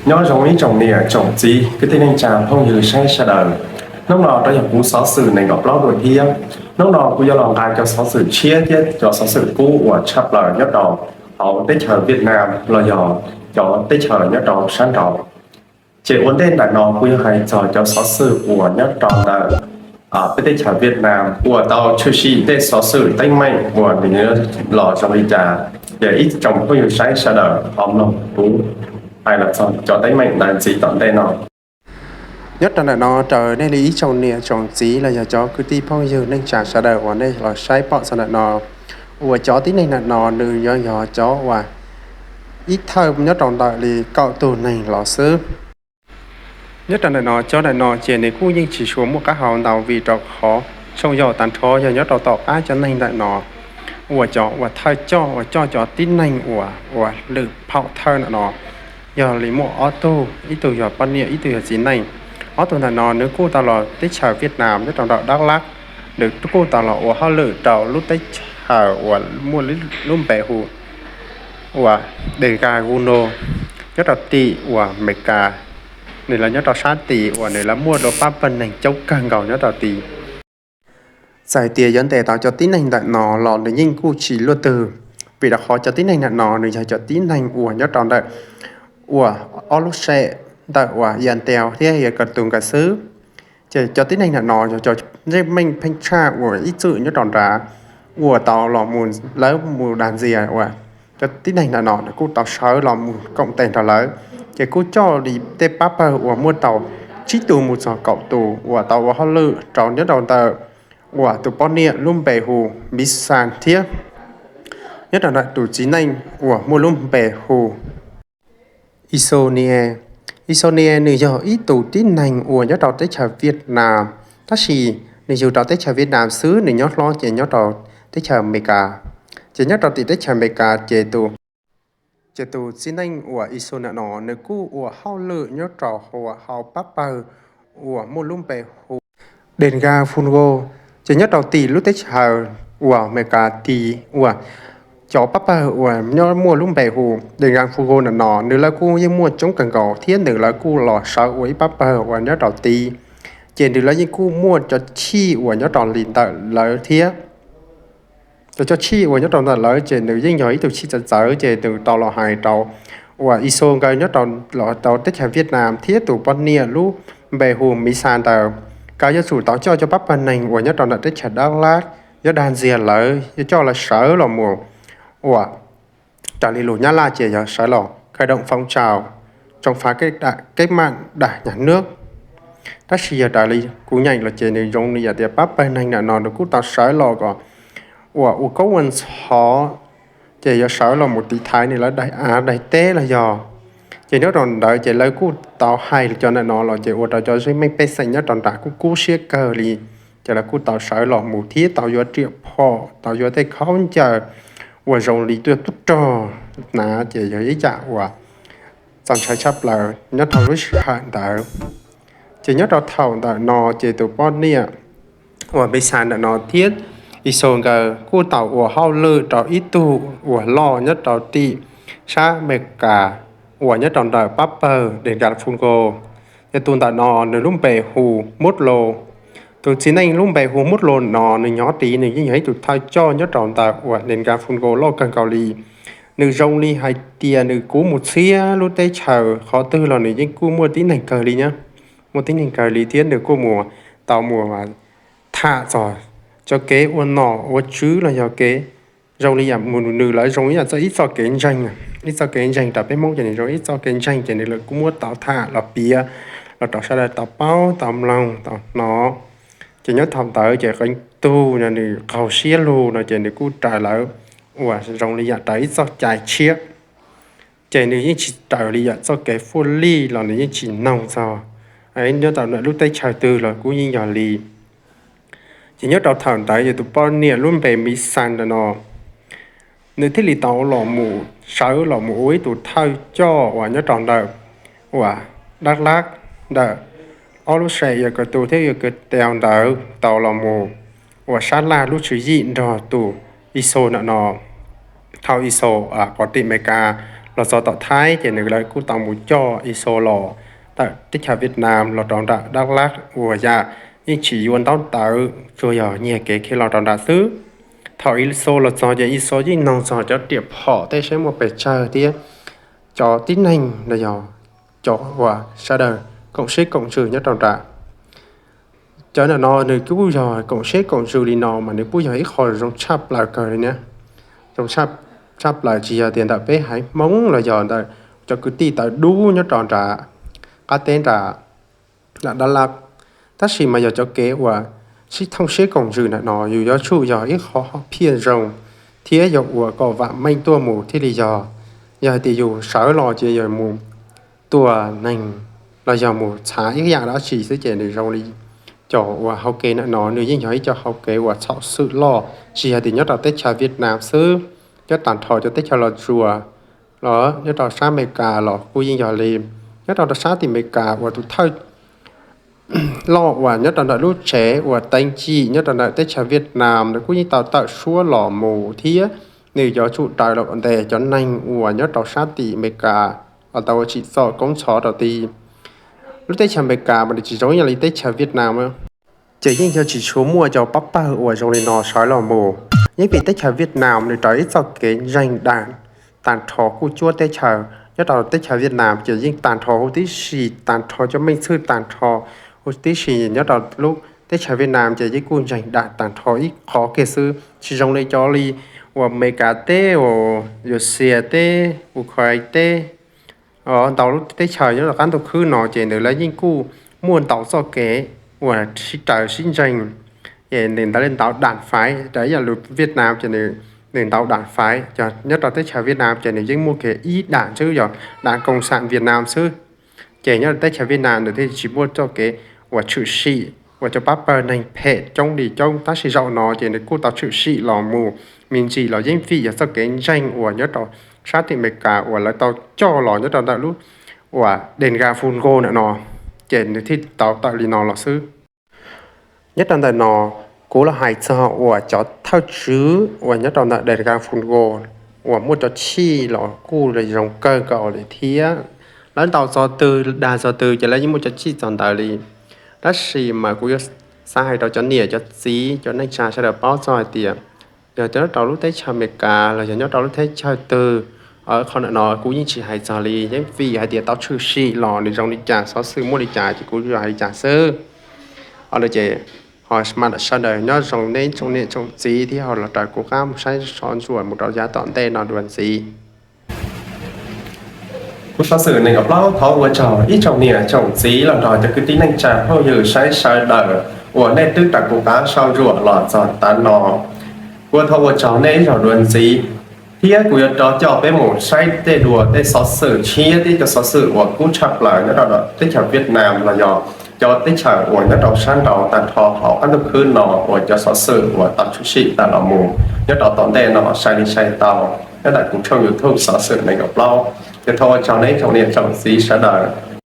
Nyob zoo ib tsoom niam tsoom txiv kwv tij neej tsa phooj ywg saib sawv daws. Hnub no rov yog kuv xov xwm nees nkaum plaub dua thiab. Hnub no kuv yuav los nqa cov xov xwm tshiab thiab cov xov xwm kub uas tshaj plaws nyob rau hauv teb chaws Vietnam los yog cov teb chaws nyob rau sab nraud. Ces ua ntej ntawm no kuv yuav hais txog cov xov xwm uas nyob rau ntawm peb teb chaws Vietnam uas tau tshwm sim tej xov xwm teeb meem uas nws los zoo li cas. Ces ib tsoom phooj ywg saib sawv daws ho mloog kuv hais los txog cov teeb meem ntawd ntxiv tom ntej no. Nyob rau ntawm no raws nej li ib tsoom niam tsoom txiv los yog cov kwv tij phooj ywg neej tsa sawv daws uas nej los saib pom txog ntawm no, uas cov tib neeg ntawm no nws yog yog cov uas ib thawj nyob rau ntawm li kaum tug neeg los xwb. Nyob rau ntawm no cov ntawm no ces nws kuj yeej tsis tshua muaj qab hau ntau vim rau qhov tshooj yau tag nrho yog nyob rau tom qab cov neeg ntawm no uas cov uas thawj coj uas coj cov tib neeg uas uas lwm phaum thawj ntawm no yog li muaj ob tug, ib tug yog poj niam ib tug yog txiv neej. Ob tug ntawm no nws kuj tau los teb chaws Vietnam nyob rau nram Dak Lak, nws kuj tau los ua hauj lwm rau lub teb chaws uas muaj lub npe hu uas Dega Guno nyob rau tim uas Amelikas. Nws lawv nyob rau sab tid uas nws lawv muaj dua pab pawg neeg coob kawg nkaus nyob rau tid. Txawm hais tias yuav ntes tau cov tib neeg ntawm no los nws yeej kuj tsis luaj twg, vim rau qhov cov tib neeg ntawm no nws yog cov tib neeg uas nyob rau ntawm uas ob lub sem ntawm uas Yanteo thiab Yakutu nkawd xwb. Ces cov tib neeg ntawm no yog cov zeej meej pheej tshaj uas ib txwm nyob rau nrad uas tau los mus lawv mus dag ntxias uas cov tib neeg ntawm no kuj tau sawv los mus koom tes nrog lawv, ces kuj coj li tej pab pawg uas muaj tau tsib tus mus txog kaum tus uas tau ua hauj lwm rau nyob rau ntawm uas tus poj niam lub npe hu Misan thiab nyob rau ntawm tus txiv neej uas muaj lub npe hu Isonie. Isonie nws yog ib tus tib neeg uas nyob rau teb chaws Vietnam, tab sis nws yug rau teb chaws Vietnam xwb, nws nyob hlob ces nyob rau teb chaws Amelikas. Ces nyob rau tim teb chaws Amelikas ces tus, ces tus txiv neej uas Isonie no nws kuj ua hauj lwm nyob rau hauv pab pawg uas muaj lub npe hu Dega Fungo. Ces nyob rau tim lub teb chaws uas Amelikas tid uas cov pab pawg uas nyob muaj lub npe hu Dega Fungo ntawm no nws lawv kuj yeej muaj coob kawg nkaus thiab nws lawv kuj los sawv ua ib pab pawg uas nyob rau tid. Ces nws lawv yeej kuj muaj cov chij uas nyob rau li ntawm lawv thiab. Cov chij uas nyob rau ntawm lawv ces nws yeej yog ib tug chij txawv txawv, ces nws tau los hais rau uas Iso nkawd nyob rau, los rau teb chaws Vietnam thiab tus poj niam lub npe hu Misa ntawd, nkawd yuav tsum tau coj cov pab pawg neeg uas nyob rau ntawm teb chaws Dak Lak, yuav dag ntxias lawv, yuav coj lawv sawv los mus uas raws li lus Nyab Laj ces yog sawv los khởi động phong trào chống phá cách mạng Đảng Nhà nước. Tab sis yog raws li kuv nyeem los ces nws zoo li yam tias pab pawg neeg ntawm no nws kuj tau sawv los kom uas ua koob ua ntxhov, ces yuav sawv los mus tiv thaiv nws lawv daim av daim teb los yog. Ces nyob rau ntawd ces lawv kuj tau hais cov ntawm no los ces ua rau cov zeej meej pej xeem nyob rau nram kuj kub siab kawg li. Ces lawv kuj tau sawv los mus thiab tau yuav riam phom, tau yuav tej khaub ncaws uas zoo li tuaj tub rog hnav, ces yog ib yam uas txaus ntshai tshaj plaws nyob rau lub sij hawm ntawd. Ces nyob rau thaum ntawm no ces tus poj niam uas Misa ntawm no thiab Iso nkawd kuj tau ua hauj lwm rau ib tug uas loj nyob rau tim sab Amelikas uas nyob rau ntawm pab pawg Dega Fungo. Ces tus ntawm no nws lub npe hu Mutlo. Tus txiv neej lub npe hu Mutlo no nws nyob tid nws yeej yog ib tug thawj coj nyob rau ntawm uas Dega Fungo loj kawg nkaus li. Nws zoo li hais tias nws kuv mus txhiab lub teb chaws qhov twg los nws yeej kuj muaj tib neeg kawg li na. Muaj tib neeg kawg li thiab nws kuj mus tau mus tham txog cov kev ua nom ua tswv los yog kev zoo li yam mus nws lawv zoo ib yam txoj ib txoj kev ntseeg, ib txoj kev ntseeg rau peb Hmoob ces nws zoo ib txoj kev ntseeg ces nws lawv kuj muab tau tham los piav los rau sawv daws tau paub tau mloog tau hnov. Ces nyob thaum ntawd ces qee tug no nws qaug siab lug no ces nws kuj raws lawv uas zoo li yam raws ib txoj cai tshiab. Ces nws yeej tsis raws li yam txoj kev fuaj lij los nws yeej tsis noog txog nyob rau lub teb chaws twg los kuj yeej yog li. Ces nyob rau thaum ntawd ces tus poj niam lub npe Miv Xas ntawm no nws thiaj li tau los mus sawv los mus ua ib tug thawj coj uas nyob rau ntawm uas Dab Lab ntawm ob lub seem Yakatus thiab Yakatau ntawd tau los mus ua sab laj lub tswv yim nrog tus Iso ntawm no. Thaum Iso qhov tim Amelikas los txog tom Thaib ces nws lawv kuj tau mus coj Ixo los tawm teb chaws Vietnam los rau nram Dak Lak uas yam yeej tsis yuav ntaub ntawv, tsuas yog nyiag kev khiav los rau nram xwb. Thaum Ixo los txog ces Ixo yeej noog txog cov riam phom tej seb muaj pes tsawg thiab cov tib neeg los yog cov uas sawv daws koom siab koom ntsws nyob rau nram. Cov ntawm no nws kuj yog koom siab koom ntsws li no mas nws kuj yog ib qho zoo tshaj plaws kawg li na. Zoo tshaj plaws tsis yog tias ntawm peb haiv Hmoob los yog ntawm cov kwv tij tawv dub nyob rau nram qab teb nram Dak Lak, tab sis mas yog cov kev uas sib thooj siab koom ntsws ntawm no yus yuav tsum yog ib qho phiaj zoo thiab yog ua kom vam meej tuaj mus thiaj li yog. Yog hais tias yus sawv los ces yog mus tua neeg los yog mus txhav ib yam dab tsi xwb ces nws zoo li cov uas hau kev ntawm no nws yeej yog ib co hau kev uas txhaum xwm loj, tsis yog tias nyob rau teb chaws Vietnam xwb, nyob tag nrho cov teb chaws Los Tsuas los nyob rau sab Amelikas los kuj yeej yog li. Nyob rau sab tim Amelikas uas tus thawj loj uas nyob rau ntawm lub tsev uas teev cim nyob rau ntawm teb chaws Vietnam nws kuj yeej tau tawm suab los mus thiab nws yuav tsum raws los ntes cov neeg uas nyob rau sab tim Amelikas los tau ua tsim txom koob ntxhov rau tim lub teb chaws Amelikas mas nws tsis zoo ib yam li teb chaws Vietnam. Ces yeej yog tsis tshua muaj cov pab pawg uas zoo li no sawv los mus. Yeej vim teb chaws Vietnam nws raws ib txoj kev ntseeg dam tag nrho kuj cuab teb chaws. Nyob rau teb chaws Vietnam ces yeej tag nrho huv tib si, tag nrho cov meej txwj tag nrho huv tib si nyob rau lub teb chaws Vietnam ces yeej kuj ntseeg dam tag nrho ib qho kiag xwb, tsis zoo li cov li uas Amelikas teb, uas Russia teb, Ukraine teb, ntau lub teb chaws nyob rau qab ntuj khwb no ces nws lawv yeej kuj muaj ntau txoj kev uas sib raws sib ntseeg. Ces nws ntawd li ntau dam faiv, raws ib yam lus Vietnam ces nws ntau dam faiv, nyob rau teb chaws Vietnam ces nws yeej muaj kiag ib dam xwb, yog dam koom xam Vietnam xwb. Ces nyob rau teb chaws Vietnam nws thiaj tsis muaj txoj kev uas tshwm sim uas cov pab pawg neeg phem coob li coob, tab sis zaum no ces nws kuj tau tshwm sim los mus me ntsis los yeej vim yog txoj kev ntseeg uas nyob rau sab tim Amelikas uas lawv tau coj los nyob rau ntawm lub uas Dega Phungo ntawm no, ces nws thiaj tau tawm li no los xwb. Nyob rau ntawm no, kuv los hais txog uas cov thawj tswv uas nyob rau ntawm Dega Phungo uas muaj cov chij los kuj zoo kawg nkaus li thiab. Lawv ntaus txog twg dag txog twg ces lawv yeej muaj cov chij txog ntawd li. Tab sis mas kuv yuav xav hais rau cov niam cov txiv cov neej tsa sawv daws paub txog hais tias yog nyob rau lub teb chaws Amelikas los yog nyob rau lub teb chaws twg, qhov ntawm no kuv yeej tsis hais txog li, yeej vim hais tias tau tshwm sim los nws zoo li cas, xov xwm muaj li cas ces kuv yuav hais li cas xwb. Ces ho mam sawv daws nyob zoo neb tsoom niam tsoom txiv thiab ho los raws kuv qab mus saib soj ntsuam mus rau yav tom ntej no dua ntxiv. Kuv xov xwm nees nkaum plaub thov ua tsaug ib tsoom niam tsoom txiv los nrog cov kwv tij neej tsa phooj ywg saib sawv daws uas nej twb raws kuv qab soj ntsuam los txog tav no. Kuv thov ua tsaug nej ib zaug dua ntxiv, thiab kuv yuav rov coj peb mus saib tej dua tej xov xwm tshiab thiab cov xov xwm uas kub tshaj plaws nyob rau teb chaws Vietnam los yog cov teb chaws uas nyob rau sab nraud tag nrho hauv qab ntuj khwb no uas cov xov xwm uas tau tshwm sim tawm los mus nyob rau tom ntej no sai li sai tau nyob ntawm kuv tshooj YouTube xov xwm nees nkaum plaub. Ces thov ua tsaug nej tsoom niam tsoom txiv sawv daws.